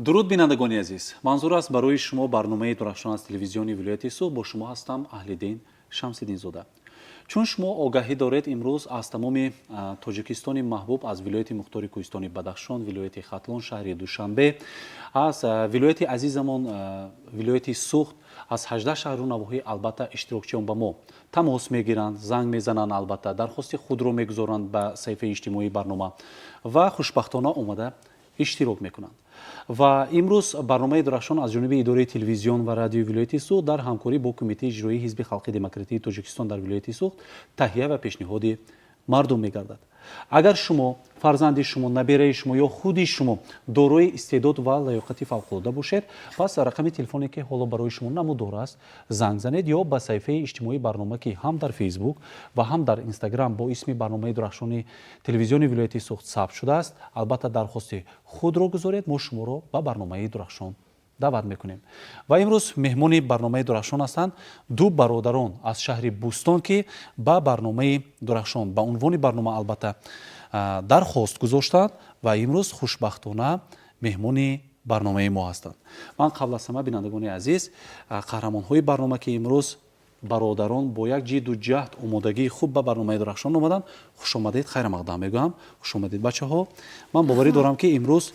Дуруд, бинандагони азиз! Манзур аст барои шумо барномаи «Дурахшон» аз телевизиони вилояти Суғд. Бо шумо ҳастам Аҳлиддин Шамсиддинзода. Чун шумо огаҳӣ доред, имрӯз аз тамоми Тоҷикистони маҳбуб, аз вилояти мухтори кӯҳистони Бадахшон, вилояти Хатлон, шаҳри Душанбе, аз вилояти азизамон, вилояти Суғд, аз 18 шаҳру навоҳӣ албатта иштирокчиён ба мо тамос мегиранд, занг мезананд, албатта дархости худро мегузоранд ба саҳифаи иҷтимоии барнома ва хушбахтона омада иштирок мекунанд. Ва имрӯз барномаи «Дурахшон» аз ҷониби идораи телевизион ва радиои вилояти Суғд дар ҳамкорӣ бо Кумитаи иҷроии Ҳизби халқи демократии Тоҷикистон дар вилояти Суғд таҳия ва пешниҳоди мардум мегардад. Агар шумо, фарзанди шумо, набераи шумо ё худи шумо дорои истеъдод ва лаёқати фавқулода бошед, пас рақами телефоне, ки ҳоло барои шумо намудор аст, занг занед ё ба саҳифаи иҷтимоии барнома, ки ҳам дар Фейсбук ва ҳам дар Инстаграм бо исми барномаи «Дурахшони» телевизиони вилояти Суғд сабт шудааст, албатта дархости худро гузоред. Мо шуморо ба барномаи «Дурахшон» даъват мекунем. Ва имрӯз меҳмони барномаи «Дурахшон» ҳастанд ду бародарон аз шаҳри Бӯстон, ки ба барномаи «Дурахшон» ба унвони барнома албатта дархост гузоштанд ва имрӯз хушбахтона меҳмони барномаи мо ҳастанд. Ман қабл аз ҳама, бинандагони азиз, қаҳрамонҳои барнома, ки имрӯз бародарон бо як ҷидду ҷаҳд, омодагии хуб ба барномаи «Дурахшон» омаданд, хушомадед, хайрамақдам мегӯям. Хушомадед, бачаҳо! Ман боварӣ дорам, ки имрӯз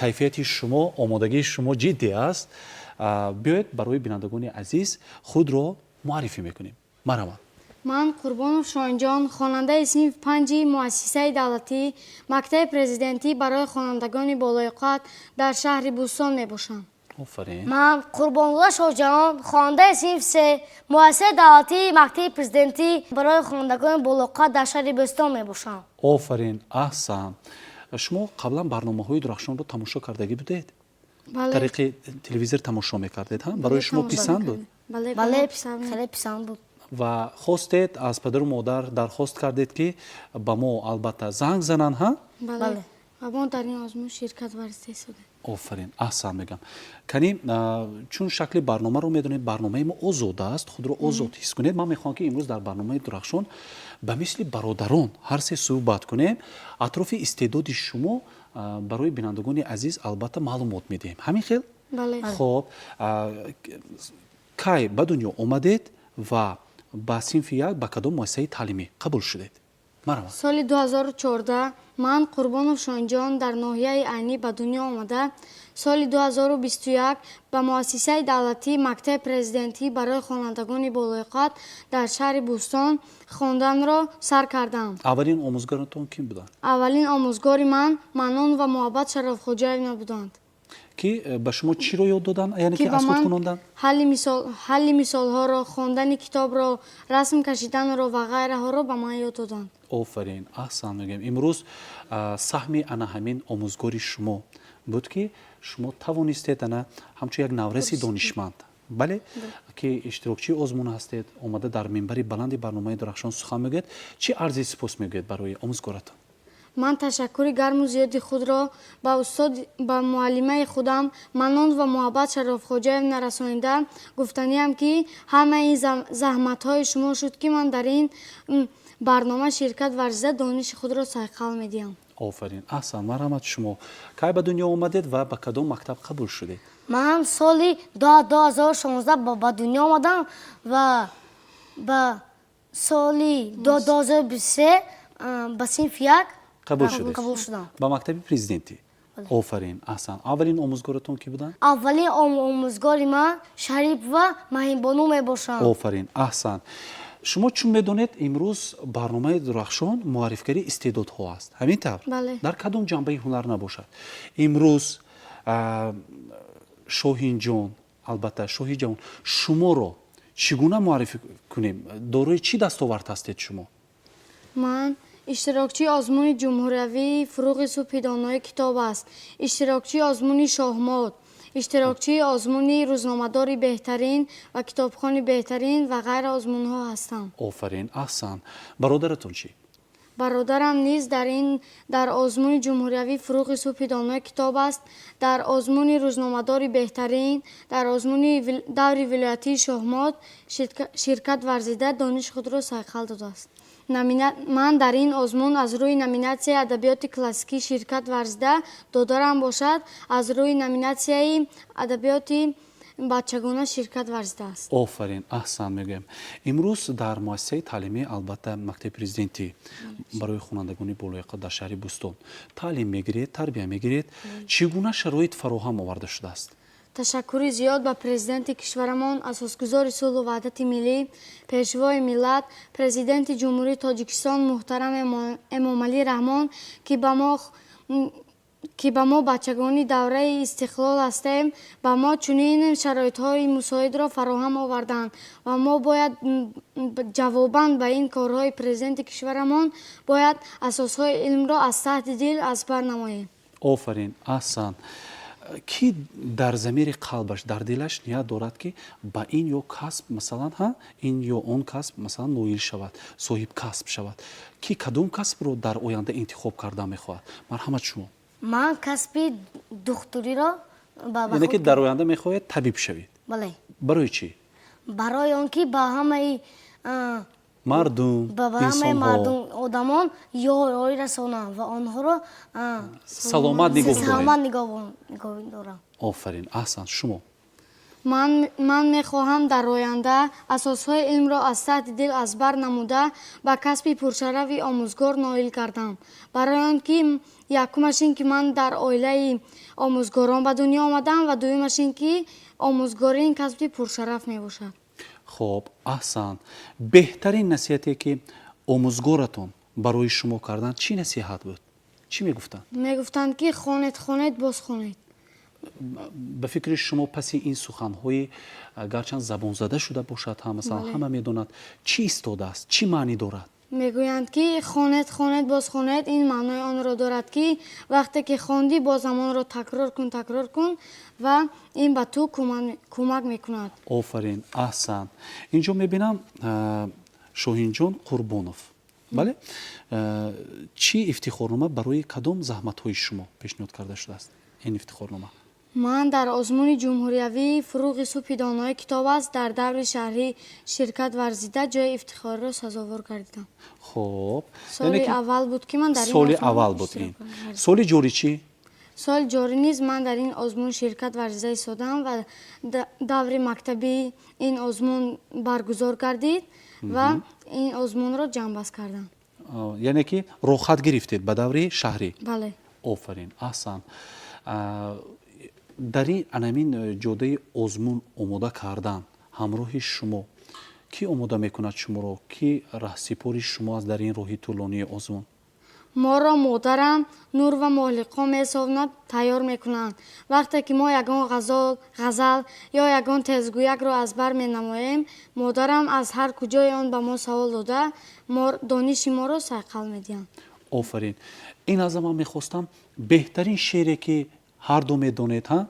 кайфияти шумо, омодагии шумо ҷиддӣ аст. Биёед, барои бинандагони азиз худро муаррифӣ мекунем. Марҳамат. Ман Қурбонов Шоҳинҷон, хонандаи синфи панҷи муассисаи давлатӣ мактаби президентӣ барои хонандагони болаёқат дар шаҳри Бӯстон мебошам. Офарин! Ман Қурбонзода Шоҳҷаҳон, хонандаи синфи се муассисаи давлатии мактаби президентӣ барои хонандагони болаёқат дар шаҳри Бӯстон мебошам. Офарин, аҳсан! Шумо қаблан барномаҳои «Дурахшонро» тамошо кардагӣ будед? Бале. Тариқи телевизор тамошо мекардед, ҳа? Барои шумо Тамошо писанд буд? мекардем. Бале. Бале. Писанд. Хеле писанд буд. Ва хостед, аз падару модар дархост кардед, ки ба мо албатта занг зананд, ҳа? Бале. Бале. Ва мо дар ин озмун ширкат варзида истодем. Офарин, аҳсан мегӯям. Кани, чун шакли барномаро медонед, барномаи мо озод аст, худро озод ҳис кунед. Ман мехоҳам, ки имрӯз дар барномаи «Дурахшон» ба мисли бародарон ҳар се суҳбат кунем атрофи истеъдоди шумо. Барои бинандагони азиз албатта маълумот медиҳем. Ҳамин хел? Бале. Хоб, кай ба дунё омадед ва ба синфи як ба кадом муассисаи таълимӣ қабул шудед? Марҳамат. Соли 2014 ман, Қурбонов Шоҳинҷон, дар ноҳияи Айнӣ ба дунё омада, соли 2021 ба муассисаи давлатии мактаби президентӣ барои хонандагони болаёқат дар шаҳри Бӯстон хонданро сар кардам. Аввалин омӯзгаратон ким буданд? Аввалин омӯзгори ман Маннон ва Муҳаббат Шарофхоҷаевна буданд. Ки ба шумо чиро ёд доданд, яъне ки ки ба аз худ ман кунонданд? Ҳалли мисолҳоро, хондани китобро, расм кашиданро ва ғайраҳоро ба ман ёд доданд. Офарин, аҳсан мегӯем. Имрӯз саҳми ана ҳамин омӯзгори шумо буд, ки шумо тавонистед ана ҳамчун як навраси донишманд, бале, ки иштирокчии озмун ҳастед, омада дар минбари баланди барномаи «Дурахшон» сухан мегӯед. Чӣ арзи сипос мегӯед барои омӯзгоратон? Ман ташаккури гарму зиёди худро ба устод, ба муаллимаи худам Маннон ва Муҳаббат Шарофхоҷаевна расонида, гуфтаниам, ки ҳамаи ин заҳматҳои шумо шуд, ки ман дар ин барнома ширкат варзида, дониши худро сайқал медиҳам. Офарин, аҳсан! Марҳамат, шумо кай ба дунё омадед ва ба кадом мактаб қабул шудед? Ман соли 2016 ба дунё омадам ва ба соли 2023 ба синфи як қабул шудед? Қабул шудам. Ба мактаби президентӣ. Офарин, аҳсан! Аввалин омӯзгоратон кӣ буданд? Аввалин омӯзгори ман Шарипова Маҳинбону мебошанд. Офарин, аҳсан! Шумо чун медонед, имрӯз барномаи «Дурахшон» муаррифгари истеъдодҳо аст. Ҳамин тавр? Бале. Дар кадом ҷанбаи ҳунар набошад. Имрӯз Шоҳинҷон, албатта шоҳи ҷавон, шуморо чӣ гуна муаррифӣ кунем? Дорои чӣ дастовард ҳастед шумо? Ман иштирокчии озмуни ҷумҳуриявии «Фурӯғи субҳи донои китоб» аст, иштирокчии озмуни шоҳмот, иштирокчии озмуни рӯзномадори беҳтарин ва китобхони беҳтарин ва ғайра озмунҳо ҳастам. Офарин, аҳсан! Бародаратон чӣ? Бародарам низ дар озмуни ҷумҳуриявии «Фурӯғи субҳи донои китоб» аст, дар озмуни рӯзномадори беҳтарин, дар озмуни даври вилоятии шоҳмот ширкат варзида, дониши худро сайқал додааст. Ман дар ин озмун аз рӯи номинатсияи адабиёти классикӣ ширкат варзида, додарам бошад, аз рӯи номинатсияи адабиёти бачагона ширкат варзидааст. Офарин, аҳсан мегӯям. Имрӯз дар муассисаи таълимӣ, албатта, мактаби президентӣ барои хонандагони болояқат дар шаҳри Бӯстон таълим мегиред, тарбия мегиред. Чӣ гуна шароит фароҳам оварда шудааст? Ташаккури зиёд ба Президенти кишварамон, асосгузори сулҳу ваҳдати миллӣ, Пешвои миллат, Президенти Ҷумҳурии Тоҷикистон муҳтарам Эмомалӣ Раҳмон, ки ба мо бачагони давраи истиқлол ҳастем, ба мо чунин шароитҳои мусоидро фароҳам оварданд ва мо бояд ҷавобан ба ин корҳои Президенти кишварамон бояд асосҳои илмро аз таҳти дил аз бар намоем. Офарин, аҳсан. Кӣ дар замири қалбаш, дар дилаш ният дорад, ки ба ин ё касб, масалан, ҳа, ин ё он касб, масалан, ноил шавад, соҳиб касб шавад? Кӣ кадом касбро дар оянда интихоб карда мехоҳад? Марҳамат, шумо. Ман касби духтуриро ба Яъне ки дар оянда мехоҳед табиб шавед? Бале. Барои чӣ? Барои он ки ба ҳамаи мардум, ба ҳамаи инсонҳо мардум, одамон ёрӣ расонам ва онҳоро саломат нигоҳ доред. Саломат нигоҳ дорам. Офарин, аҳсан. Шумо? Ман мехоҳам дар оянда асосҳои илмро аз таҳти дил аз бар намуда, ба касби пуршарафи омӯзгор ноил гардам, барои он ки якумаш ин ки ман дар оилаи омӯзгорон ба дунё омадам ва дуюмаш ин ки омӯзгорӣ ин касби пуршараф мебошад. Хоб, аҳсан. Беҳтарин насиҳате, ки омӯзгоратон барои шумо карданд, чӣ насиҳат буд? Чӣ мегуфтанд? Мегуфтанд, ки хонед, хонед, боз хонед. Ба фикри шумо, паси ин суханҳои гарчанд забонзада шуда бошад ҳам, масалан, ҳама медонад, чӣ истодааст, чӣ маънӣ дорад? Мегӯянд, ки хонед, хонед, боз хонед, ин маънои онро дорад, ки вақте ки хондӣ, боз ҳамонро такрор кун, такрор кун ва ин ба ту кӯмак мекунад. Офарин, аҳсан. Инҷо мебинам, Шоҳинҷон Қурбонов, бале, чӣ ифтихорнома барои кадом заҳматҳои шумо пешниҳод карда шудааст, ин ифтихорнома? Ман дар озмуни ҷумҳуриявии «Фурӯғи субҳи донои китоб аст» дар даври шаҳрӣ ширкат варзида, ҷои ифтихориро сазовор гардидам. Хоб. Соли аввал буд, ки ман дар ин Соли озмун аввал буд иштирок ин. кардам. Соли ҷорӣ чӣ? Соли ҷорӣ низ ман дар ин озмун ширкат варзида истодам ва даври мактабӣ ин озмун баргузор гардид ва ин озмунро ҷамъбаст кардам. Яъне ки роҳхат гирифтед ба даври шаҳрӣ? Бале. Офарин, аҳсан. Дар ин анамин ҷодаи озмун омода кардан ҳамроҳи шумо кӣ омода мекунад шуморо, кӣ раҳсипори шумо аст дар ин роҳи тӯлонии озмун? Моро модарам Нур ва Моҳлиқо месовна тайёр мекунанд. Вақте ки мо ягон ғазал ё ягон тезгӯякро аз бар менамоем, модарам аз ҳар куҷои он ба мо савол дода, дониши моро сайқал медиҳанд. Офарин. Ин лаҳза ман мехостам беҳтарин шеъре, ки ҳарду медонед, ҳа,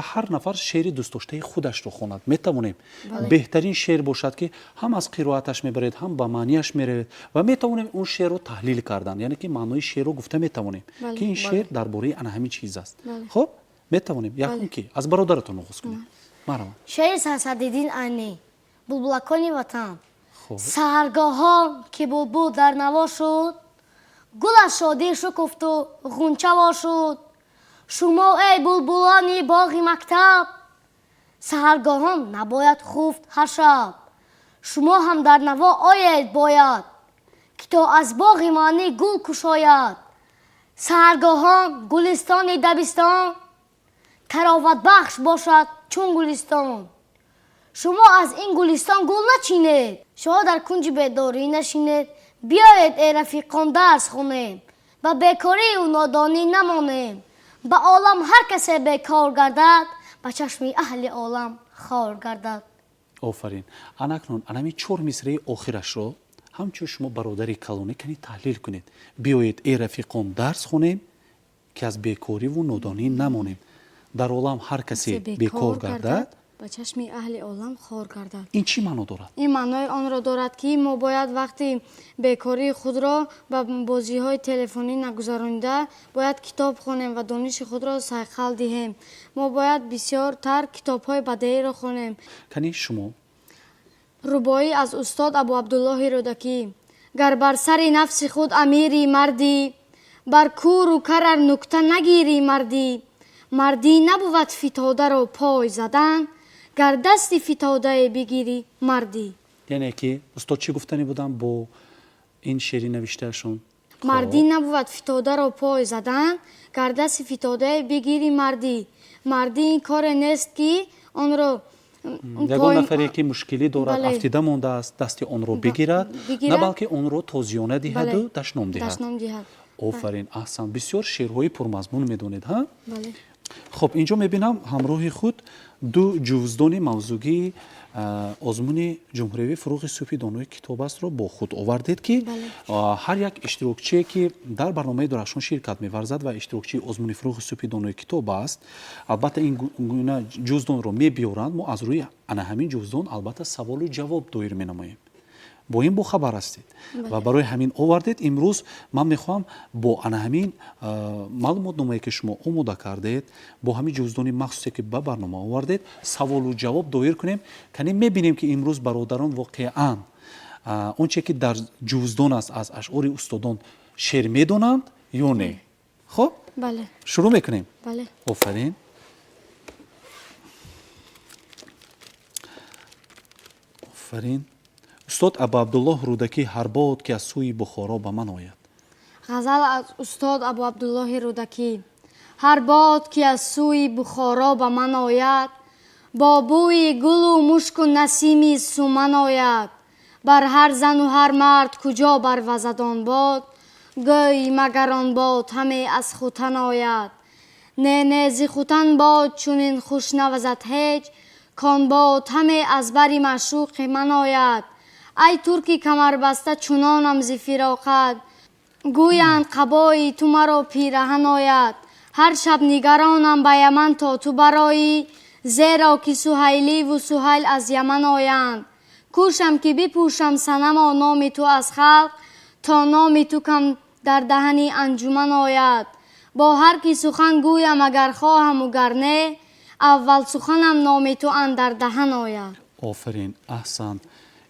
ҳар нафар шеъри дӯстдоштаи худашро хонад. Метавонем? Беҳтарин шеър бошад, ки ҳам аз қироаташ мебаред, ҳам ба маънияш меравед ва метавонем он шеърро таҳлил кардан, яъне ки маънои шеърро гуфта метавонем, ки ин шеър дар бораи ана ҳамин чиз аст. Хуб, метавонем? Якум ки аз бародаратон оғоз кунем, марҳамат. Шеъри Садриддин Айнӣ, «Булбулакони ватан». Хуб. Саҳаргоҳон ки булбул дар наво шуд, гул аз шодӣ шукуфту ғунча во шуд. Шумо, эй булбулони боғи мактаб, саҳаргоҳон набояд хуфт ҳар шаб. Шумо ҳам дар наво оед бояд, ки то аз боғи маънӣ гул кушояд. Саҳаргоҳон гулистони дабистон тароватбахш бошад чун гулистон. Шумо аз ин гулистон гул начинед, шумо дар кунҷи бедорӣ нашинед. Биёед, эй рафиқон, дарс хонем, ба бекорию нодонӣ намонем. Ба олам ҳар касе бекор гардад, ба чашми аҳли олам хор гардад. Офарин. Анакнун анами чор мисраи охирашро ҳамчун шумо бародари калонӣ кани таҳлил кунед. Биёед, эй рафиқон, дарс хонем, ки аз бекориву нодонӣ намонем, дар олам ҳар касе бекор гардад, ба чашми аҳли олам хор гардад. Ин чӣ маъно дорад? Ин маънои онро дорад, ки мо бояд вақти бекории худро ба бозиҳои телефонӣ нагузаронида, бояд китоб хонем ва дониши худро сайқал диҳем. Мо бояд бисёртар китобҳои бадеиро хонем. Кани шумо. Рубоӣ аз устод Абу Абдуллоҳи Рӯдакӣ. Гар бар сари нафси худ амирӣ мардӣ, бар кӯру кар ар нукта нагирӣ мардӣ. Мардӣ набувад фитодаро пой задан, гар дасти фитодае бигирӣ мардӣ. Яъне ки устод чӣ гуфтанӣ буданд бо ин шеъри навиштаашон? Мардӣ набувад фитодаро пой задан, гар дасти фитодае бигирӣ мардӣ. Мардӣ ин коре нест, ки онро ягон нафаре ки мушкилӣ дорад, афтида мондааст, дасти онро бигирад, на балки онро тозиёна диҳаду дашном диҳад. Офарин, аҳсан, бисёр шеърҳои пурмазмун медонед, ҳа? Хуб, инҷо мебинам, ҳамроҳи худ ду ҷуздони мавзӯгии озмуни ҷумҳуриявии «Фурӯғи субҳи донои китоб астро» бо худ овардед, ки ҳар як иштирокчие, ки дар барномаи Дурахшон ширкат меварзад ва иштирокчии озмуни «Фурӯғи субҳи донои китоб аст», албатта, ин гуна ҷуздонро мебиёранд. Мо аз рӯи ана ҳамин ҷуздон, албатта, саволу ҷавоб доир менамоем. Бо ин бохабар ҳастед ва барои ҳамин овардед. Имрӯз ман мехоҳам бо ана ҳамин маълумотномае, ки шумо омода кардед, бо ҳамин ҷуздони махсусе, ки ба барнома овардед, саволу ҷавоб доир кунем. Кани мебинем, ки имрӯз бародарон воқеан он че ки дар ҷуздон аст, аз ашъори устодон шеър медонанд ё не. Хуб, шурӯъ мекунем. Офарин, офарин. Устод Абу Абдуллоҳ Рӯдакӣ: «Ҳар бод, ки аз сӯи Бухоро ба ман ояд». Ғазал аз устод Абу Абдуллоҳи Рӯдакӣ. Ҳар бод, ки аз сӯи Бухоро ба ман ояд, бо бӯи гулу мушку насими суман ояд. Бар ҳар зану ҳар мард куҷо барвазад он бод, гӯй магар он бод ҳаме аз Хутан ояд. Не, не, зи Хутан бод чунин хуш навазад ҳеҷ, кон бод ҳаме аз бари маъшуқи ман ояд. Ай турки камарбаста, чунонам зи фироқат, гӯянд қабои ту маро пираҳан ояд. Ҳар шаб нигаронам ба Яман, то ту бароӣ, зеро ки Суҳайливу Суҳайл аз Яман оянд. Кӯшам, ки бипӯшам, санамо, номи ту аз халқ, то номи ту кам дар даҳани анҷуман ояд. Бо ҳар ки сухан гӯям, агар хоҳаму гар не, аввал суханам номи ту андар даҳан ояд. Офарин, аҳсан.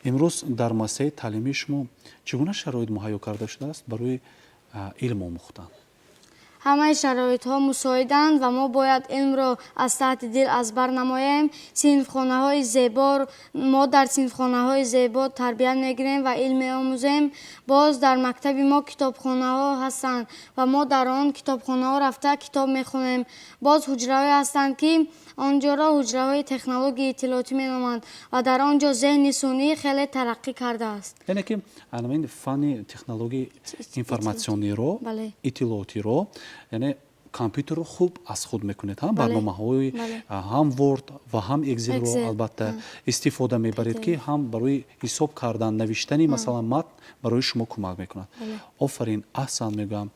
Имрӯз дар муассисаи таълимии шумо чӣ гуна шароит муҳайё карда шудааст барои илм омӯхтан? Ҳамаи шароитҳо мусоиданд ва мо бояд илмро аз таҳти дил аз бар намоем. Синфхонаҳои зебо, мо дар синфхонаҳои зебо тарбият мегирем ва илм меомӯзем. Боз дар мактаби мо китобхонаҳо ҳастанд ва мо дар он китобхонаҳо рафта китоб мехонем. Боз ҳуҷраҳое ҳастанд, ки он ҷоро ҳуҷраҳои технологияи иттилоотӣ меноманд ва дар он ҷо зеҳни сунъӣ хеле тараққӣ кардааст. Яъне ки ҳамин фанни технологияи информатсиониро, иттилоотиро, яъне компютерро хуб аз худ мекунед, ҳам барномаҳои ҳам Word ва ҳам Excelро, албатта, истифода мебаред, ки ҳам барои ҳисоб кардан, навиштани, масалан, матн барои шумо кӯмак мекунад. Офарин, аҳсан мегӯям.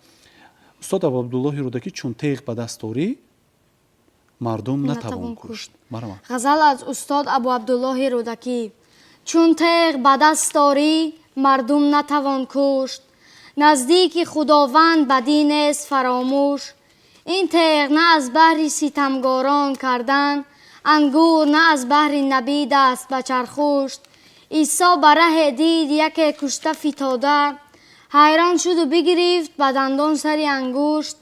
Устод Абуабдуллоҳи Рӯдакӣ: «Чун теғ ба даст дорӣ, мардум натавон кушт». Ғазал аз устод Абуабдуллоҳи Рӯдакӣ. Чун теғ ба даст дорӣ, мардум натавон кушт. Наздики Худованд бадӣ нест фаромӯш. Ин теғ на аз баҳри ситамгорон кардан, ангур на аз баҳри набид аст ба чархушт. Исо ба раҳе дид яке кушта фитода, ҳайрон шуду бигирифт ба дандон сари ангушт.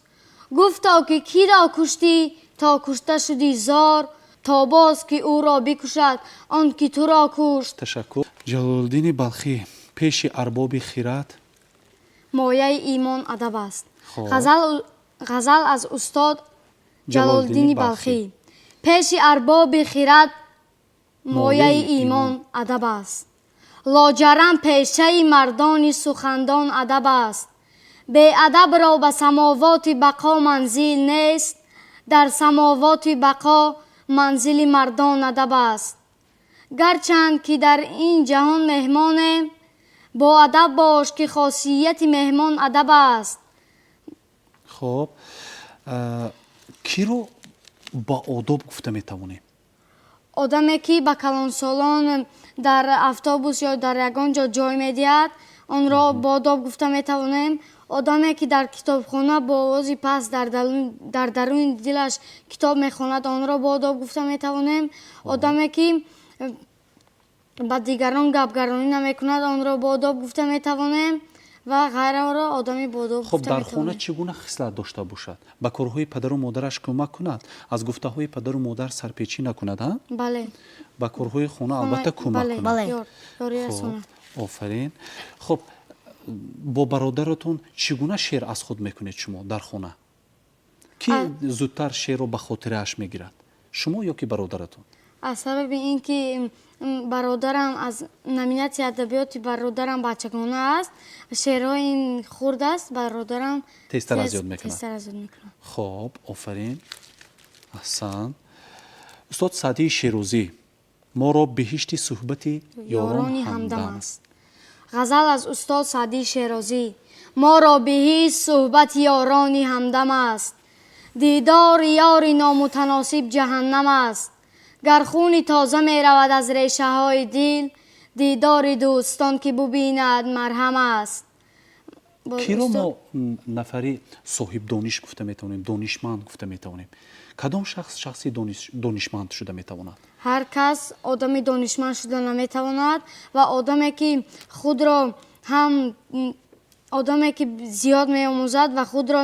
Гуфто, ки киро куштӣ, то кушта шудӣ зор, то боз ки ӯро бикушад он ки туро кушт. Ташаккур. Ҷалолиддини Балхӣ: «Пеши арбоби хирад мояи имон адаб аст». Ғазал аз устод Ҷалолиддини Балхӣ. Пеши арбоби хирад мояи имон адаб аст. Лоҷарам пешаи мардони сухандон адаб аст. Беадабро ба самовоти бақо манзил нест. Дар самовоти бақо манзили мардон адаб аст. Гарчанд ки дар ин ҷаҳон меҳмонем, боадаб бош, ки хосияти меҳмон адаб аст. Хуб, киро ба одоб гуфта метавонем? Одаме, ки ба калонсолон дар автобус ё дар ягон ҷо ҷой медиҳад, онро боадоб гуфта метавонем. Одаме, ки дар китобхона бо овози паст дар даруни дилаш китоб мехонад, онро боадоб гуфта метавонем. Одаме, ки Ба дигарон гапгаронӣ намекунад, онро боодоб гуфта метавонем ва ғайраҳоро одами боодоб Хуб, гуфта дар хона метавонем. Чӣ гуна хислат дошта бошад? Ба корҳои падару модараш кӯмак кунад, аз гуфтаҳои падару модар сарпечӣ накунад, ҳа? Бале. Ба корҳои хона албатта кӯмак Бале, кунад. Бале. Ёрӣ Хуб, расонад. офарин. Хуб, бо бародаратон чӣ гуна шеър аз худ мекунед шумо дар хона? Ки зудтар шеърро ба хотирааш мегирад, шумо ё ки бародаратон? Аз сабаби ин ки бародарам аз номинатсияи адабиёти бародарам бачагона аст, шеърҳои ин хурд аст, бародарам тезтар аз ёд мекунад. Тезтар аз ёд мекунад. Хоб, офарин, аҳсан. Устод Саъдии Шерозӣ: «Моро биҳишти суҳбати ёрон ёрони ҳамдам ҳамдам аст». Ғазал аз устод Саъдии Шерозӣ: Моро биҳишт суҳбати ёрони ҳамдам аст, дидори ёри номутаносиб ҷаҳаннам аст. Гар хуни тоза меравад аз решаҳои дил, дидори дӯстон ки бубинад марҳам аст. Киро мо нафари соҳибдониш гуфта метавонем, донишманд гуфта метавонем? Кадом шахс шахси донишманд шуда метавонад? Ҳар кас одами донишманд шуда наметавонад ва одаме ки худро ҳам одаме ки зиёд меомӯзад ва худро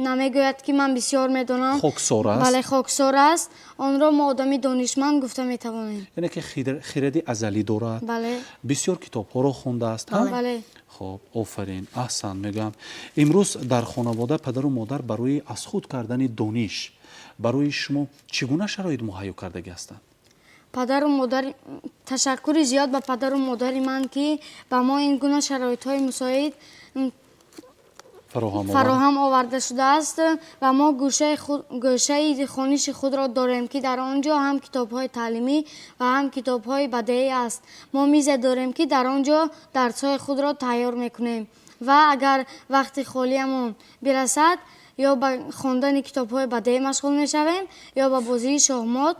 намегӯяд ки ман бисёр медонам. Хоксор аст. Бале, хоксор аст, онро мо одами донишманд гуфта метавонем. Яъне ки хиради азалӣ дорад. Бале. Бисёр китобҳоро хондааст. Бале. Хоб, офарин, аҳсан мегӯям. Имрӯз дар хонавода падару модар барои аз худ кардани дониш барои шумо чӣ гуна шароит муҳайё кардагӣ ҳастанд? Падару модар, ташаккури зиёд ба падару модари ман, ки ба мо ин гуна шароитҳои мусоид фароҳам оварда шудааст ва мо гӯшаи хониши худро дорем, ки дар он ҷо ҳам китобҳои таълимӣ ва ҳам китобҳои бадеӣ аст. Мо мизе дорем, ки дар он ҷо дарсҳои худро тайёр мекунем ва агар вақти холиямон бирасад, ё ба хондани китобҳои бадеӣ машғул мешавем, ё ба бозии шоҳмот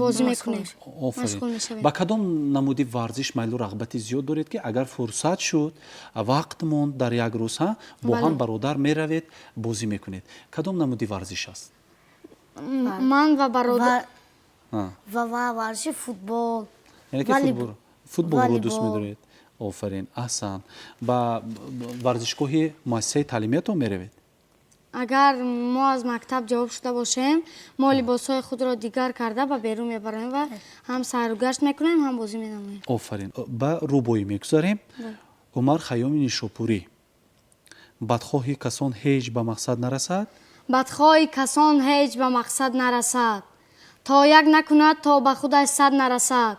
бозӣ мекунем. Ба кадом намуди варзиш майлу рағбати зиёд доред, ки агар фурсат шуд, вақт монд дар як рӯз, ҳа, бо ҳам бародар меравед, бозӣ мекунед? Кадом намуди варзиш аст? Ман ва бародар Ва варзиши футбол. Яъне ки футболро дӯст медоред. Офарин, аҳсан. Ба варзишгоҳи муассисаи таълимиятон меравед? Агар мо аз мактаб ҷавоб шуда бошем, мо либосҳои худро дигар карда ба берун мебарем ва ҳам сайругашт мекунем, ҳам бозӣ менамоем. Офарин. Ба рубоӣ мегузарем. Умар Хайёми Нишопурӣ: «Бадхоҳи касон ҳеҷ ба мақсад нарасад». Бадхоҳи касон ҳеҷ ба мақсад нарасад, то як накунад, то ба худаш сад нарасад.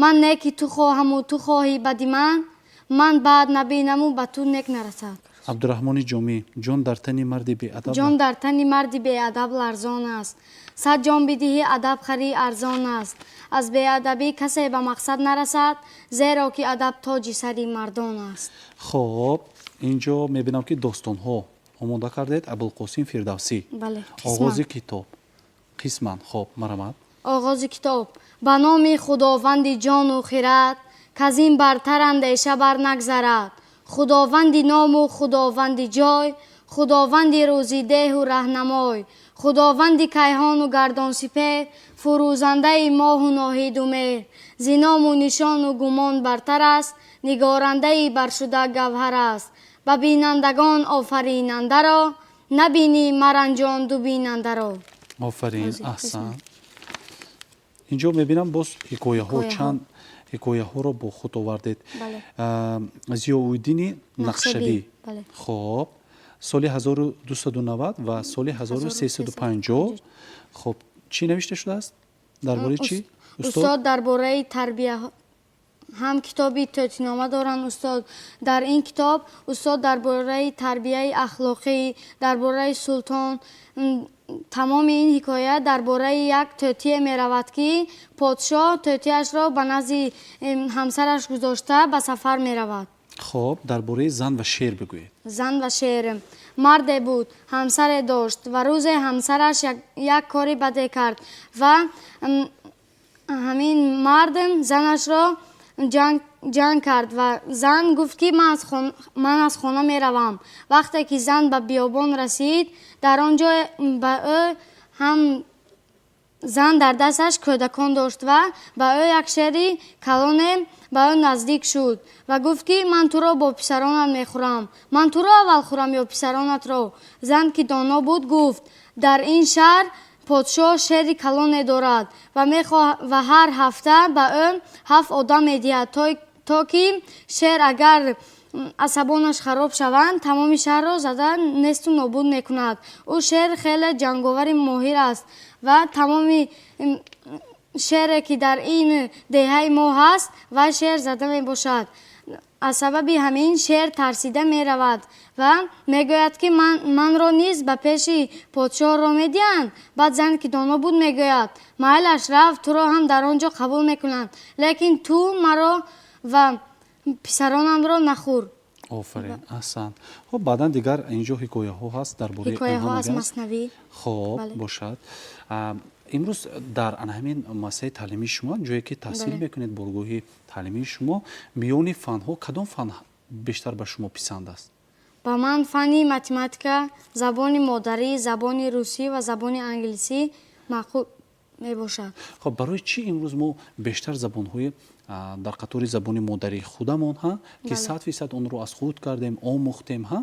Ман неки ту хоҳаму ту хоҳӣ бади ман, ман бад набинаму ба ту нек нарасад. Абдураҳмони Ҷомӣ: «Ҷон дар тани марди беадаб». Ҷон дар тани марди беадаб ларзон аст, 100 ҷон бидиҳӣ, адаб харӣ арзон аст. Аз беадабӣ касе ба мақсад нарасад, зеро ки адаб тоҷи сари мардон аст. Хоб, инҷо мебинам, ки достонҳо омода кардед. Абулқосим Фирдавсӣ. Бале. Оғози китоб қисман. Хоб, марҳамат. Оғози китоб. Ба номи Худованди ҷону хирад, каз ин бартар андеша бар нагзарад, Худованди ному Худованди ҷой, Худованди рӯзидеҳу раҳнамой, Худованди кайҳону гардонсипеҳр, фурӯзандаи моҳу ноҳиду меҳр, зи ному нишону гумон бартар аст, нигорандаи баршуда гавҳар аст. Ба бинандагон офаринандаро набинӣ, маранҷон ду бинандаро. Офарин, аҳсан. Инҷо мебинам, боз ҳикояҳо, чанд ҳикояҳоро бо худ овардед. Зиёуддини Нақшабӣ. Хоб, соли 1290 ва соли 1350. Хоб, чӣ навишта шудааст, дар бораи чӣ? Устод дар бораи тарбия ҳам китоби тӯтинома доранд. Устод дар ин китоб, устод дар бораи тарбияи ахлоқӣ, дар бораи султон. Тамоми ин ҳикоя дар бораи як тӯтие меравад, ки подшоҳ тӯтиашро ба назди ҳамсараш гузошта ба сафар меравад. Хоб, дар бораи зан ва шер бигӯед. Зан ва шер. Марде буд, ҳамсаре дошт ва рӯзе ҳамсараш як кори баде кард ва ҳамин мард занашро ҷанг кард ва зан гуфт, ки ман аз хона меравам. Вақте ки зан ба биёбон расид, дар он ҷо ба ӯ ҳам Зан дар дасташ кӯдакон дошт ва ба ӯ як шери калоне ба ӯ наздик шуд ва гуфт, ки ман туро бо писаронат мехӯрам. Ман туро аввал хӯрам ё писаронатро? Зан, ки доно буд, гуфт: дар ин шаҳр подшоҳ шери калоне дорад ва ва ҳар ҳафта ба ӯ ҳафт одам медиҳад, то ки шер агар асабонаш хароб шаванд, тамоми шаҳрро зада несту нобуд мекунад. Ӯ шер хеле ҷанговари моҳир аст ва тамоми шере, ки дар ин деҳаи мо ҳаст, вай шер зада мебошад. Аз сабаби ҳамин шер тарсида меравад ва мегӯяд, ки манро низ ба пеши подшоҳ роҳ медиҳанд. Баъд зан, ки доно буд, мегӯяд: майлаш, рав, туро ҳам дар он ҷо қабул мекунанд, лекин ту маро ва писаронамро нахӯр. Офарин, аҳсан. Хуб, баъдан дигар инҷо ҳикояҳо ҳаст дар бораи ҳикояҳо аз Маснавӣ. Хоб, бошад. Имрӯз дар ана ҳамин муассисаи таълимии шумо, ҷое ки таҳсил мекунед, боргоҳи таълимии шумо, миёни фанҳо кадом фан бештар ба шумо писанд аст? Ба ман фанни математика, забони модарӣ, забони русӣ ва забони англисӣ маъқул мебошад. Хоб, барои чӣ имрӯз мо бештар забонҳои дар қатори забони модарии худамон, ҳа, ки 100% онро аз худ кардем, омӯхтем, ҳа,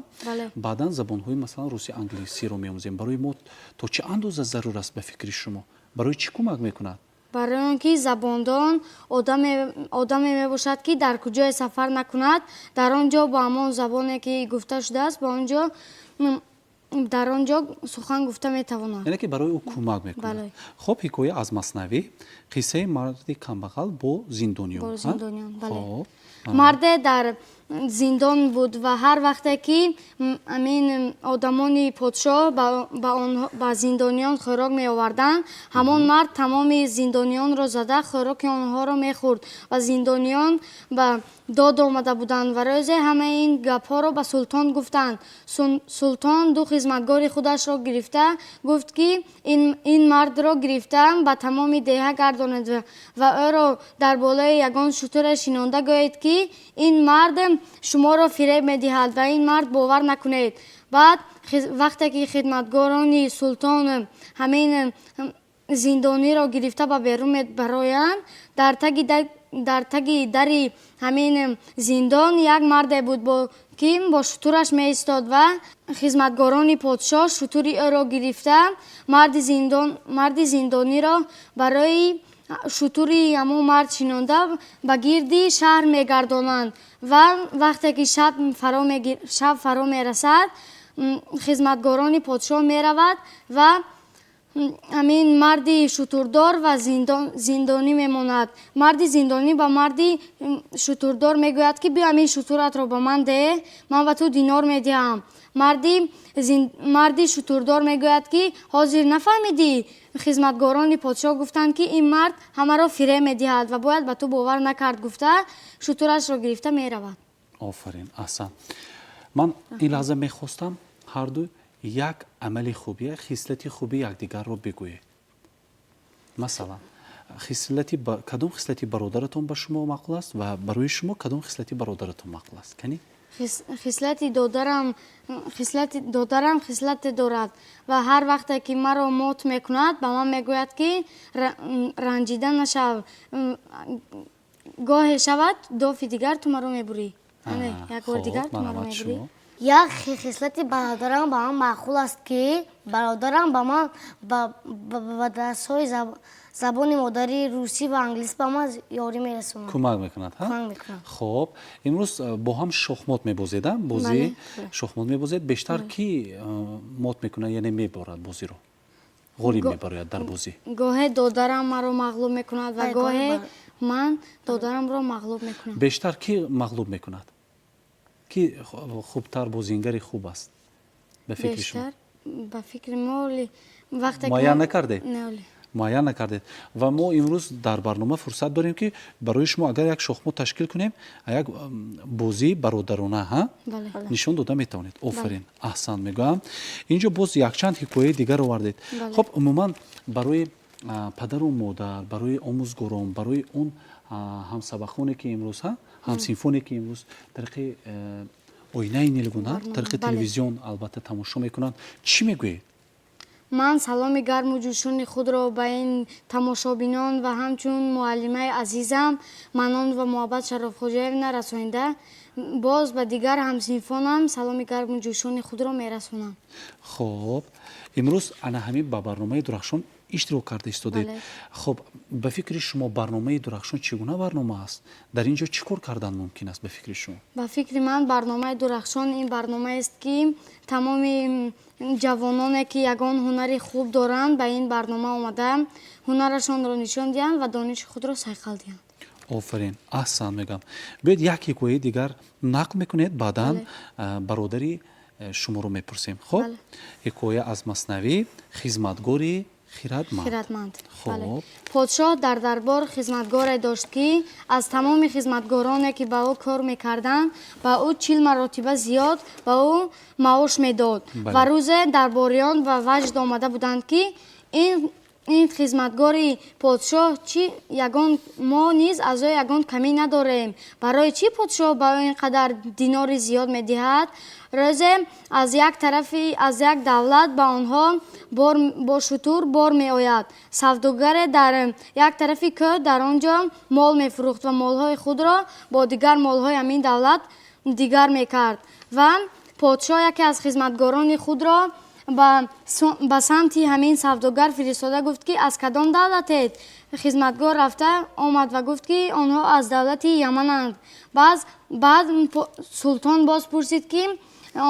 баъдан забонҳои, масалан, руси, англисиро меомӯзем? Барои мо то чӣ андоза зарур аст, ба фикри шумо? Барои чӣ кӯмак мекунад? Барои он ки забондон одаме мебошад, ки дар куҷое сафар накунад, дар он ҷо бо ҳамон забоне, ки гуфта шудааст, ба он ҷо дар он ҷо сухан гуфта метавонад. Яъне ки барои ӯ кӯмак мекунад. Хуб, ҳикоя аз Маснавӣ, қиссаи марди камбағал бо зиндониён. Бо зиндониён, бале. Марде дар зиндон буд ва ҳар вақте ки ҳамин одамони подшоҳ ба зиндониён хӯрок меоварданд, ҳамон мард тамоми зиндониёнро зада, хӯроки онҳоро мехӯрд ва зиндониён ба дод омада буданд ва рӯзе ҳамаи ин гапҳоро ба султон гуфтанд. Султон ду хизматгори худашро гирифта гуфт, ки ин мардро гирифта ба тамоми деҳа гардонед ва ӯро дар болои ягон шутуре шинонда гӯед, ки ин мард шуморо фиреб медиҳад ва ин мард бовар накунед. Баъд вақте ки хидматгорони султон ҳамин зиндониро гирифта ба берун мебароянд, дар таги дари ҳамин зиндон як марде буд, ки бо шутураш меистод ва хизматгорони подшоҳ шутури ӯро гирифта, марди зиндониро барои шутури ҳамон мард шинонда, ба гирди шаҳр мегардонанд. Ва вақте ки шаб фаро мерасад, хизматгорони подшоҳ меравад ва ҳамин марди шутурдор ва зиндонӣ мемонад. Марди зиндонӣ ба марди шутурдор мегӯяд, ки биё, ҳамин шутуратро ба ман деҳ, ман ба ту динор медиҳам. Марди шутурдор мегӯяд, ки ҳозир нафаҳмидӣ, хизматгорони подшоҳ гуфтанд, ки ин мард ҳамаро фиреб медиҳад ва бояд ба ту бовар накард, гуфта, шутурашро гирифта меравад. Офарин, аҳсан. Ман ин лаҳза мехостам, ҳарду як амали хуб, як хислати хуби якдигарро бигӯед. Масалан, хислати кадом хислати бародаратон ба шумо маъқул аст ва барои шумо кадом хислати бародаратон маъқул аст? Кани? Хислати додарам хислате дорад ва ҳар вақте ки маро мот мекунад, ба ман мегӯяд, ки ранҷида нашав, гоҳе шавад, дофи дигар ту маро мебурӣ, як бор дигар ту маро мебурӣ. Як хислати бародарам ба ман маъқул аст, ки бародарам ба ман ба дарсҳои забони модарии русӣ ва англисӣ ба ман ёрӣ мерасонад. Кӯмак мекунад. Хоб, имрӯз бо ҳам шохмот мебозед, бозии шохмот мебозед. Бештар кӣ мот мекунад, яъне меборад бозиро, ғолиб мебарояд дар бозӣ? Гоҳе додарам маро мағлуб мекунад ва гоҳе ман додарамро мағлуб мекунам. Бештар кӣ мағлуб мекунад? Ки хубтар бозингари хуб аст, ба фикри шумо? Ба фикри мо вақте Муайян накардед? Муайян накардед. Ва мо имрӯз дар барнома фурсат дорем, ки барои шумо агар як шохмот ташкил кунем, як бозии бародарона ҳа нишон дода метавонед. Офарин, аҳсан мегӯям. Инҷо боз якчанд ҳикояи дигар овардед. Хуб, умуман барои падару модар, барои омӯзгорон, барои он ҳамсабақоне, ки имрӯз, ҳа, ҳамсинфоне, ки имрӯз тариқи оинаи нилгун, тариқи телевизион албатта тамошо мекунанд, чӣ мегӯед? Ман саломи гарму ҷӯшони худро ба ин тамошобинон ва ҳамчун муаллимаи азизам Манон ва Муҳаббат Шарофхоҷаевна расонида, боз ба дигар ҳамсинфонам саломи гарму ҷӯшони худро мерасонам. Хуб, имрӯз ана ҳамин ба барномаи Дурахшон иштирок карда истодед. Хуб, ба фикри шумо, барномаи Дурахшон чӣ гуна барнома аст? Дар ин ҷо чӣ кор кардан мумкин аст, ба фикри шумо? Ба фикри ман, барномаи Дурахшон ин барномаест, ки тамоми ҷавононе, ки ягон ҳунари хуб доранд, ба ин барнома омада ҳунарашонро нишон диҳанд ва дониши худро сайқал диҳанд. Офарин, аҳсан мегӯям. Биёед, як ҳикояи дигар нақл мекунед, баъдан бародари шуморо мепурсем. Хуб, ҳикоя аз маснавӣ, «Хизматгори хиратманд». Подшоҳ дар дарбор хизматгоре дошт, ки аз тамоми хизматгороне, ки ба ӯ кор мекарданд, ба ӯ 40 маротиба зиёд ба ӯ маош медод. Ва рӯзе дарбориён ба ваҷд омада буданд, ки ин хизматгори подшоҳ чӣ, ягон мо низ аз ӯ ягон камӣ надорем, барои чӣ подшоҳ ба ӯ ин қадар динори зиёд медиҳад? Рӯзе аз як тарафи аз як давлат ба онҳо бо шутур бор меояд. Савдогаре дар як тарафи кӯҳ дар он ҷо мол мефурӯхт ва молҳои худро бо дигар молҳои ҳамин давлат дигар мекард. Ва подшоҳ яке аз хизматгорони худро ба самти ҳамин савдогар фиристода гуфт, ки аз кадом давлатед? Хизматгор рафта омад ва гуфт, ки онҳо аз давлати Ямананд. Баъд султон боз пурсид, ки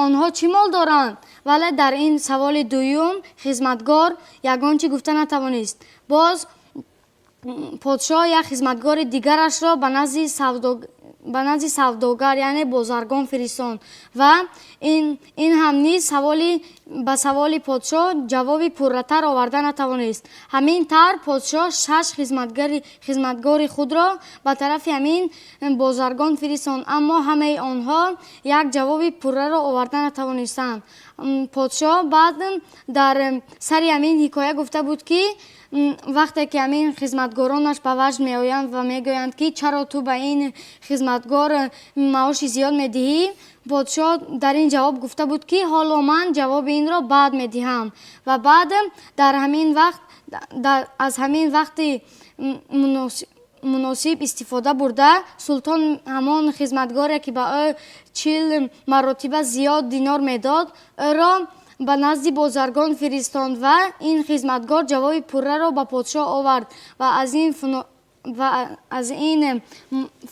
онҳо чӣ мол доранд, вале дар ин саволи дуюм хизматгор ягон чӣ гуфта натавонист. Боз подшоҳ як хизматгори дигарашро ба назди савдогар, яъне бозаргон, фиристонд ва ин ҳам низ ба саволи подшоҳ ҷавоби пурратар оварда натавонист. Ҳамин тавр подшоҳ шаш хизматгори худро ба тарафи ҳамин бозаргон фиристонд, аммо ҳамаи онҳо як ҷавоби пурраро оварда натавонистанд. Подшоҳ баъд дар сари ҳамин ҳикоя гуфта буд, ки вақте ки ҳамин хизматгоронаш ба ваҷд меоянд ва мегӯянд, ки чаро ту ба ин хизматгор маоши зиёд медиҳӣ, подшоҳ дар ин ҷавоб гуфта буд, ки ҳоло ман ҷавоби инро баъд медиҳам. Ва баъд дар ҳамин вақт аз ҳамин вақти муносиб истифода бурда, султон ҳамон хизматгоре, ки ба ӯ 40 маротиба зиёд динор медод, ӯро ба назди бозаргон фиристонд ва ин хизматгор ҷавоби пурраро ба подшоҳ овард ва аз ин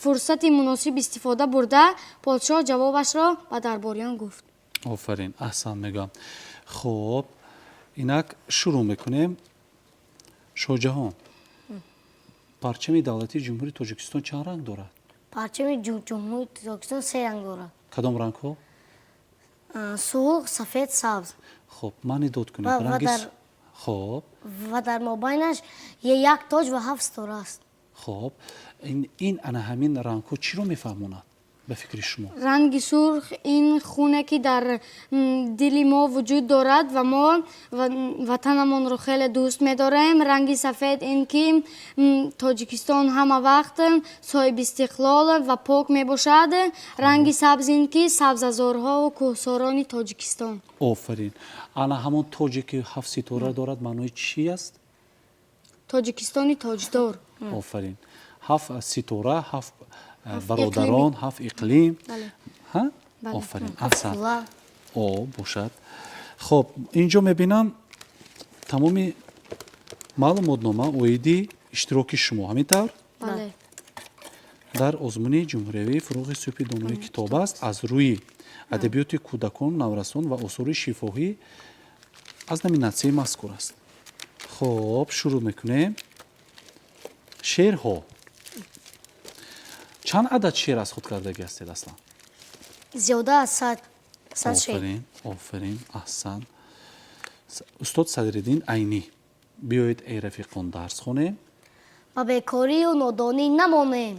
фурсати муносиб истифода бурда, подшоҳ ҷавобашро ба дарбориён гуфт. Офарин, аҳсан мегӯям. Хуб, инак шурӯъ мекунем. Шоҳҷаҳон, парчами давлатии Ҷумҳурии Тоҷикистон чанд ранг дорад? Парчами Ҷумҳурии Тоҷикистон се ранг дорад. Кадом рангҳо? Сурх, сафед, сабз. Хуб, маъни дод кунед. Ранги хуб. Ва дар мобайнаш як тоҷ ва ҳафт ситора аст. Хуб, ин ана ҳамин рангҳо чиро мефаҳмонад, ба фикри шумо? Ранги сурх ин хуне, ки дар дили мо вуҷуд дорад ва мо ватанамонро хеле дӯст медорем. Ранги сафед ин ки Тоҷикистон ҳама вақт соҳибистиқлол ва пок мебошад. Ранги сабз ин ки сабзазорҳову кӯҳсорони Тоҷикистон. Офарин. Ана ҳамон тоҷе, ки ҳафт ситора дорад, маънои чӣ аст? Тоҷикистони тоҷдор. Офарин. Ҳафт ситора, ҳафт бародарон, ҳафт иқлим. Офарин, аҳсан. О бошад. Хуб, инҷо мебинам, тамоми маълумотнома оиди иштироки шумо, ҳамин тавр, дар озмуни ҷумҳуриявии «Фурӯғи субҳи донои китоб» аст аз рӯи адабиёти кӯдакон, наврасон ва осори шифоҳӣ аз номинатсияи мазкур аст. Хуб, шурӯъ мекунем. Шеърҳо. Чанд адад шеър аз худ кардагӣ ҳастед аслан? Зиёда аз 100 шеър. Офарин, офарин, аҳсан. Устод Садриддин Айнӣ, «Биёед, эй рафиқон, дарс хонем». Ба бекорию нодонӣ намонем,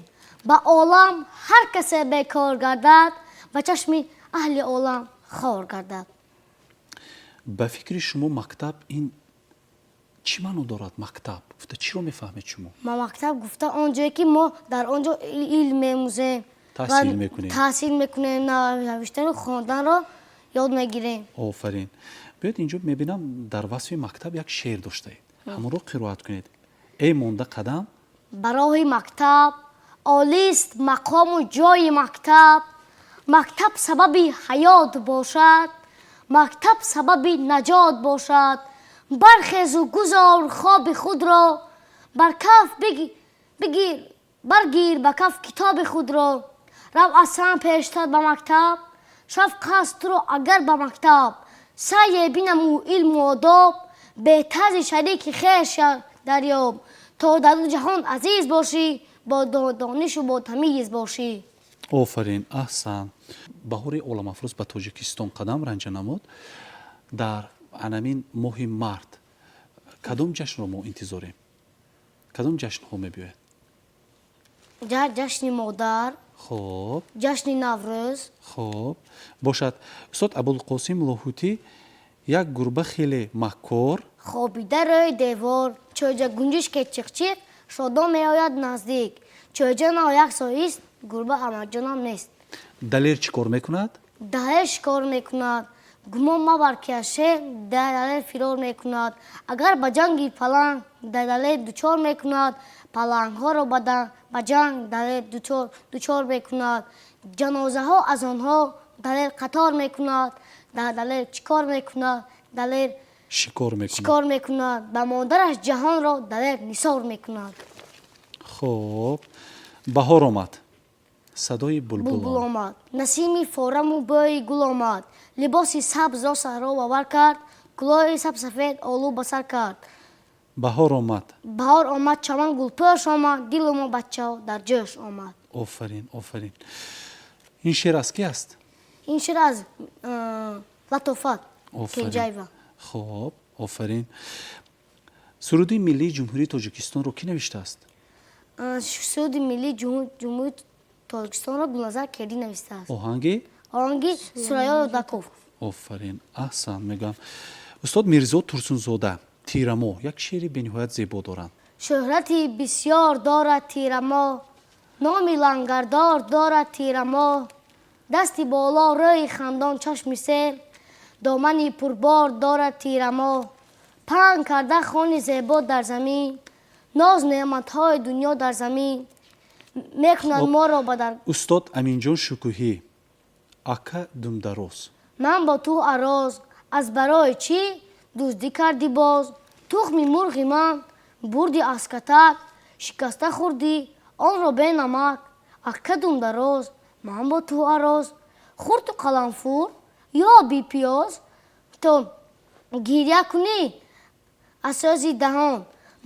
ба олам ҳар касе бекор гардад, ба чашми аҳли олам хор гардад. Ба фикри шумо, мактаб ин чӣ маъно дорад? Мактаб гуфта чиро мефаҳмед шумо? Ма мактаб гуфта он ҷое, ки мо дар он ҷо илм мемӯзем. Таҳсил мекунем. Таҳсил мекунем, навиштану хонданро ёд мегирем. Офарин. Биёед. Биёед, инҷо мебинам, дар васфи мактаб як шеър доштаед, ҳамонро қироат кунед. Эй монда қадам ба роҳи мактаб, олист мақому ҷои мактаб. Мактаб сабаби ҳаёт бошад, мактаб сабаби наҷот бошад. Бархезу гузор хоби худро, бар каф бигир, баргир ба каф китоби худро. Рав аз ҳама пештар ба мактаб, шавқ аст туро агар ба мактаб. Саъе бинаму илму одоб, беҳтар зи шарики хеш дарёб. То дар ҷаҳон азиз бошӣ, бо донишу бо тамиз бошӣ. Офарин, аҳсан. Баҳори оламафрӯз ба Тоҷикистон қадам ранҷа намуд. Дар анамин моҳи март кадом ҷашнро мо интизорем? Кадом ҷашнҳо мебиёяд? Ҷашни модар. Хоб. Ҷашни Наврӯз. Хоб бошад. Устод Абулқосим Лоҳутӣ: як гурба хеле маккор хобида рӯи девор, чӯҷа гунҷишке чиқчиқ шодон меояд наздик, чӯҷа нояк соист, гурба амакҷонам нест. Далер чӣ кор мекунад? Далер шикор мекунад. Гумон мабар, ки аз шер далер фирор мекунад. Агар ба ҷанги паланг далер дучор мекунад, палангҳоро ба ҷанг далер дучор мекунад. Ҷанозаҳо аз онҳо далер қатор мекунад. Далер чӣ кор мекунад? Далер шикор мекунад. Шикор мекунад. Ба модараш ҷаҳонро далер нисор мекунад. Хоб, баҳор омад, садои булбул булбулон омад, насими фораму бӯи гул омад, либоси сабзро саҳро ба бар кард, кулоҳи сабсафед олу ба сар кард. Баҳор омад. Баҳор омад, чаман гулпӯш омад, дилу мо бачаҳо дар ҷӯш омад. Офарин, офарин. Ин шеър аз ки аст? Ин шеър аз Латофат Кенҷаева. Хоб, офарин. Суруди миллии Ҷумҳурии Тоҷикистонро кӣ навиштааст? Суруди миллии Ҷумҳурии Тоҷикистонро Гулназар Кердӣ навиштааст. Оҳанги? Оҳанги Сурайё Рудаков. Офарин, аҳсан мегӯям. Устод Мирзо Турсунзода: «Тирамоҳ», як шеъри бениҳоят зебо доранд. Шӯҳрати бисёр дорад тирамоҳ, номи лангардор дорад тирамоҳ. Дасти боло, рӯи хандон, чашми сер, домани пурбор дорад тирамоҳ. Паҳн карда хони зебо дар замин, ноз неъматҳои дунё дар замин мекунад моро ба дар. Устод Аминҷон Шукӯҳӣ: «Ака думдароз». Ман бо ту ароз, аз барои чӣ дуздӣ кардӣ боз? Тухми мурғи ман бурдӣ аз катак, шикаста хӯрдӣ онро бенамак. Ака думдароз, ман бо ту ароз, хурту қаламфур ё бипиёз. То гиря кунӣ аз сӯзи даҳон,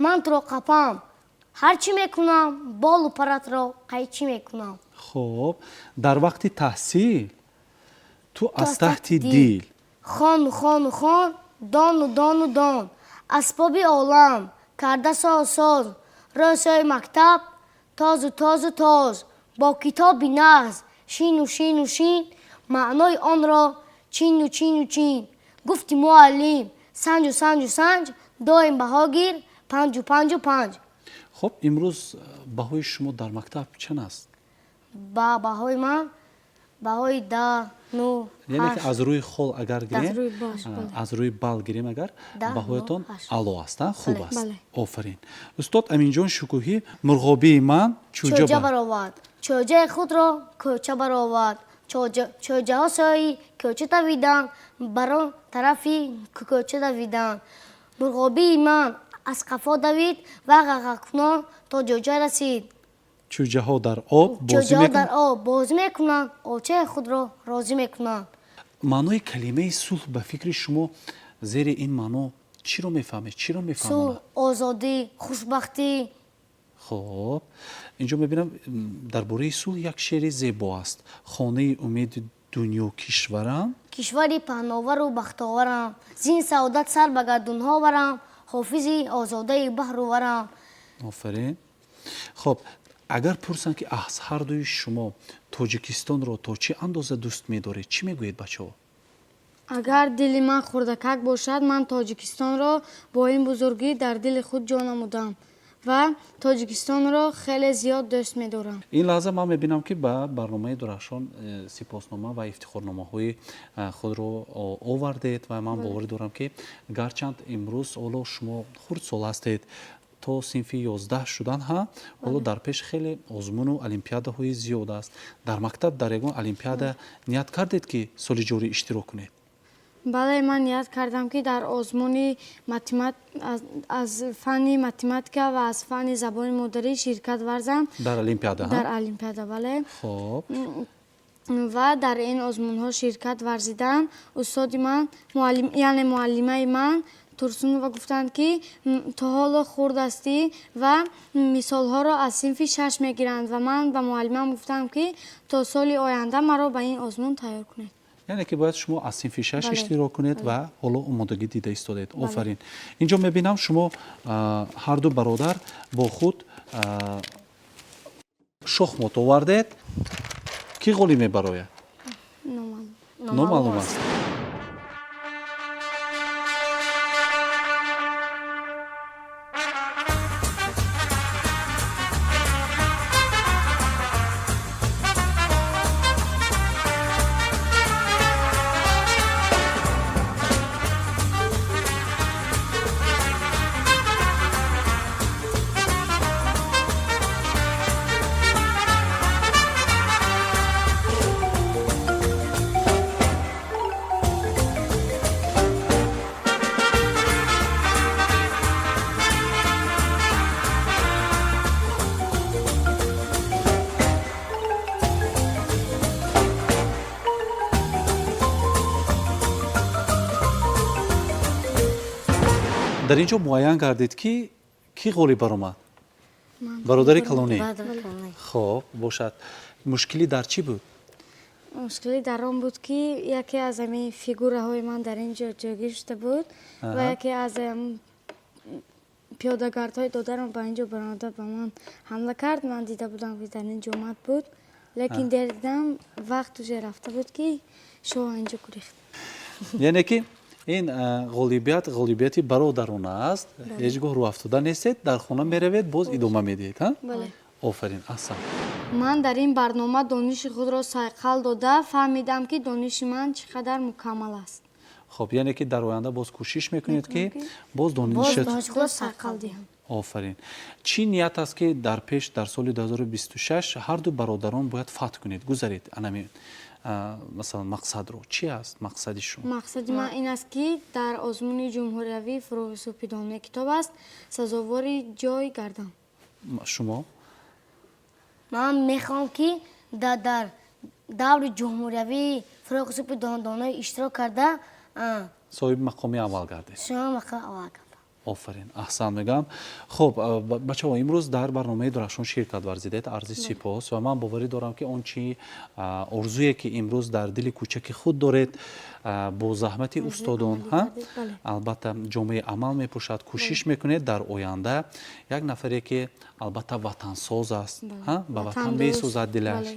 ман туро қапам, ҳар чӣ мекунам, болу паратро қайчӣ мекунам. Хоб, дар вақти таҳсил ту аз таҳти дил хону хону хон, дону дону дон, асбоби олам карда соз соз, рӯсои мактаб тозу тозу тоз, бо китоби нағз шину шину шин, маънои онро чину чину чин. Гуфти муаллим санҷу санҷу санҷ, доим баҳо гир панҷу панҷу панҷ. Хоб, имрӯз баҳои шумо дар мактаб чанд аст? Ба баҳои ман баҳои 10, 9. Яъне ки аз рӯи хол агар гирем, аз рӯи балл гирем агар, баҳоятон аъло аст, хуб аст. Офарин. Устод Аминҷон Шукӯҳӣ: «Мурғобии ман чӯҷа баровард, чӯҷаи худро кӯча баровард, чӯҷаҳо сӯи кӯча давиданд, бар он тарафи кӯча давиданд. Мурғобии ман аз қафо давид ва ғағғакунон то ҷоҷа расид. Чӯҷаҳо дар об чӯҷаҳо дар об бозӣ мекунанд, очаи худро розӣ мекунанд. Маънои калимаи сулҳ ба фикри шумо, зери ин маъно чиро мефаҳмед, чиро мефаҳмонад? Сулҳ, озодӣ, хушбахтӣ. Хоб, инҷо мебинам, дар бораи сулҳ як шеъри зебо аст: «Хонаи умеди дунё кишварам». Кишвари паҳновару бахтоварам, зин саодат сар ба гардунҳо барам, ҳофизи озодаи баҳру варам. Офарин. Хоб, агар пурсанд, ки аз ҳардуи шумо Тоҷикистонро то чӣ андоза дӯст медоред, чӣ мегӯед, бачаҳо? Агар дили ман хурдакак бошад, ман Тоҷикистонро бо ин бузургӣ дар дили худ ҷо намудам. Ва Тоҷикистонро хеле зиёд дӯст медорам. Ин лаҳза ман мебинам, ки ба барномаи Дурахшон сипоснома ва ифтихорномаҳои худро овардед ва ман боварӣ дорам, ки гарчанд имрӯз ҳоло шумо хурдсол ҳастед, то синфи 11 шудан ҳа, ҳоло дар пеш хеле озмуну олимпиадаҳои зиёд аст. Дар мактаб дар ягон олимпиада ният кардед, ки соли ҷорӣ иштирок кунед? Бале, ман ният кардам, ки дар озмуни аз фанни математика ва аз фанни забони модарӣ ширкат варзам. Дар олимпиада? Дар олимпиада, бале. Хоб. Ва дар ин озмунҳо ширкат варзидам. Устоди ман, яъне муаллимаи ман Турсунова гуфтанд, ки то ҳоло хурд ҳастӣ ва мисолҳоро аз синфи шаш мегиранд, ва ман ба муаллимам гуфтам, ки то соли оянда маро ба ин озмун тайёр кунед. Яъне ки бояд шумо аз синфи шаш иштирок кунед ва ҳоло омодагӣ дида истодед. Офарин. Инҷо мебинам, шумо ҳарду бародар бо худ шохмот овардед. Кӣ ғолиб мебарояд, номаълум аст. Дар ин ҷо муайян гардид, ки кӣ ғолиб баромад? Бародари калонӣ. Хоб бошад, мушкилӣ дар чӣ буд? Мушкилӣ дар он буд, ки яке аз ҳамин фигураҳои ман дар ин ҷо ҷойгир шуда буд ва яке аз пиёдагардҳои додарам ба ин ҷо баромада, ба ман ҳамла кард. Ман дида будам, ки дар ин ҷо омад буд, лекин дер дидам, вақт уже рафта буд, ки шоҳ инҷо гурехт. Яъне ки ин ғолибият ғолибияти бародарона аст. Ҳеҷ гоҳ рӯафтода нестед, дар хона меравед, боз идома медиҳед. Офарин, аҳсан. Ман дар ин барнома дониши худро сайқал дода фаҳмидам, ки дониши ман чӣ қадар мукаммал аст. Хоб, яъне ки дар оянда боз кӯшиш мекунед, ки боз донишат сайқал диҳам. Офарин. Чӣ ният аст, ки дар пеш, дар соли 2026 ҳарду бародарон бояд фатҳ кунед, гузаред анами масалан мақсадро? Чӣ аст мақсади шумо? Мақсади ман ин аст, ки дар озмуни ҷумҳуриявии «Фурӯғи субҳи донои китоб аст» сазовори ҷой гардам. Шумо? Ман мехоҳам, ки дар даври ҷумҳуриявии «Фурӯғи субҳи донои» иштирок карда, соҳиби мақоми аввал гардед. Соҳиби мақоми аввал гардам. Офарин, аҳсан мегӯям. Хуб, бачаҳо, имрӯз дар барномаи Дурахшон ширкат варзидед, арзи сипос, ва ман боварӣ дорам, ки он чи орзуе, ки имрӯз дар дили кӯчаки худ доред, бо заҳмати устодон, албатта, ҷомаи амал мепӯшад. Кӯшиш мекунед дар оянда як нафаре, ки албатта ватансоз аст, ба ватан месӯзад дилаш.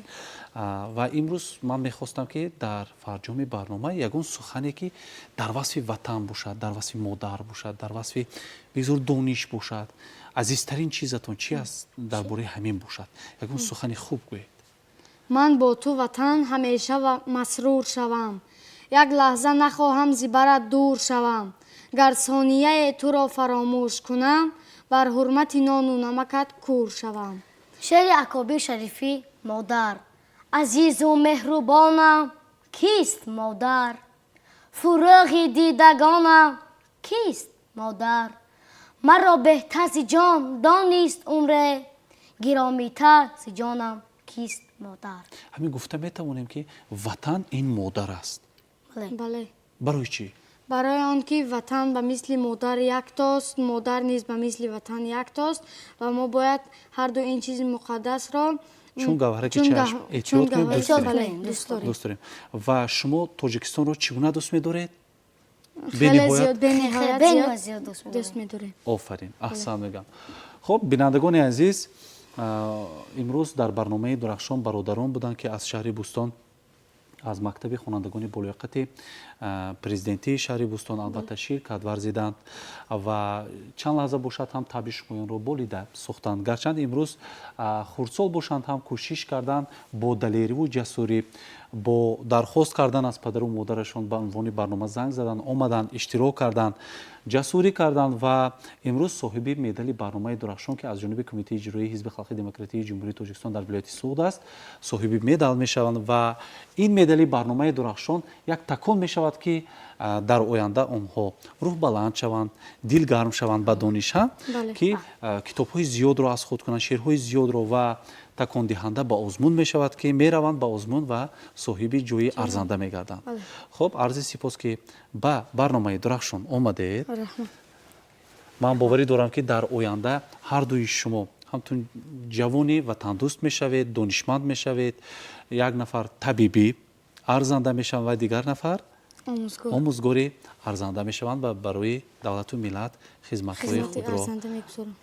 Ва имрӯз ман мехостам, ки дар фарҷоми барнома ягон сухане, ки дар васфи ватан бошад, дар васфи модар бошад, дар васфи бигзор дониш бошад, азизтарин чизатон чи аст, дар бораи ҳамин бошад, ягон сухани хуб гӯед. Ман бо ту, ватан, ҳамеша масрур шавам, як лаҳза нахоҳам зи барат дур шавам. Гар сонияе туро фаромӯш кунам, бар ҳурмати нону намакат кур шавам. Шеъри Акобир Шарифӣ, «Модар». Азизу меҳрубонам кист модар, фурӯғи дидагонам кист модар? Маро беҳтар зи ҷон донист умре, гиромитар зи ҷонам кист модар? Ҳамин гуфта метавонем, ки ватан ин модар аст? Бале. Барои чӣ? Барои он ки ватан ба мисли модар яктост, модар низ ба мисли ватан яктост, ва мо бояд ҳарду ин чизи муқаддасро чун гавҳараки чашм эҳтиёт кунем, дӯст дорем. Ва шумо Тоҷикистонро чӣ гуна дӯст медоред? Бениҳоят зиёд дӯст медорем. Офарин, аҳсан мегӯям. Хуб, бинандагони азиз, имрӯз дар барномаи Дурахшон бародарон буданд, ки аз шаҳри Бӯстон. Аз мактаби хонандагони болояқати президентии шаҳри Бӯстон албатта ширкат варзиданд ва чанд лаҳза бошад ҳам табъи шумоёнро болида сохтанд. Гарчанд имрӯз хурдсол бошанд ҳам, кӯшиш карданд бо далериву ҷасурӣ, бо дархост кардан аз падару модарашон, ба унвони барнома занг заданд, омаданд, иштирок карданд, ҷасурӣ карданд ва имрӯз соҳиби медали барномаи Дурахшон, ки аз ҷониби Кумитаи иҷроии Ҳизби халқи демократии Ҷумҳурии Тоҷикистон дар вилояти Суғд аст, соҳиби медал мешаванд. Ва ин медали барномаи Дурахшон як такон мешавад, ки дар оянда онҳо рӯҳбаланд шаванд, дилгарм шаванд ба дониша, ки китобҳои зиёдро аз худ кунанд, шеърҳои зиёдро, ва такондиҳанда ба озмун мешавад, ки мераванд ба озмун ва соҳиби ҷои арзанда мегарданд. Хуб, арзи сипос, ки ба барномаи Дурахшон омадед. Ман боварӣ дорам, ки дар оянда ҳардуи шумо ҳамчун ҷавони ватандӯст мешавед, донишманд мешавед. Як нафар табибӣ арзанда мешаванд ва дигар нафар омӯзгори арзанда мешаванд ва барои давлату миллат хизматҳои худро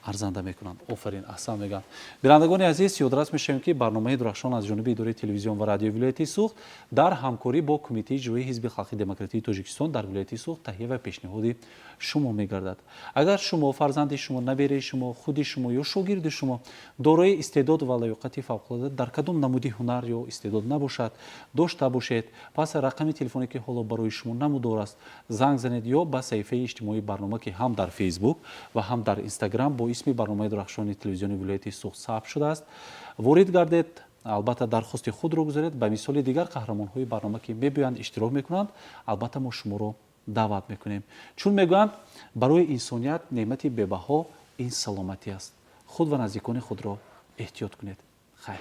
арзанда мекунанд. Офарин, аҳсан мегӯям. Бинандагони азиз, ёдрас мешавем, ки барномаи Дурахшон аз ҷониби идораи телевизион ва радиои вилояти Суғд дар ҳамкорӣ бо Кумитаи иҷроии Ҳизби халқи демократии Тоҷикистон дар вилояти Суғд таҳия ва пешниҳоди шумо мегардад. Агар шумо, фарзанди шумо, набераи шумо, худи шумо ё шогирди шумо дорои истеъдод ва лаёқати фавқулода дар кадом намуди ҳунар ё истеъдод набошад, дошта бошед, пас рақами телефоне, ки ҳоло барои шумо намудор аст, занг занед ё ба саҳифаи иҷтимоии барнома, ки ҳам дар Фейсбук ва ҳам дар Инстаграм бо исми барномаи Дурахшони телевизиони вилояти Суғд сабт шудааст, ворид гардед, албатта дархости худро гузоред. Ба мисоли дигар қаҳрамонҳои барнома, ки мебиёянд, иштирок мекунанд, албатта мо шуморо даъват мекунем. Чун мегӯянд, барои инсоният неъмати бебаҳо ин саломатӣ аст. Худ ва наздикони худро эҳтиёт кунед. Хайр.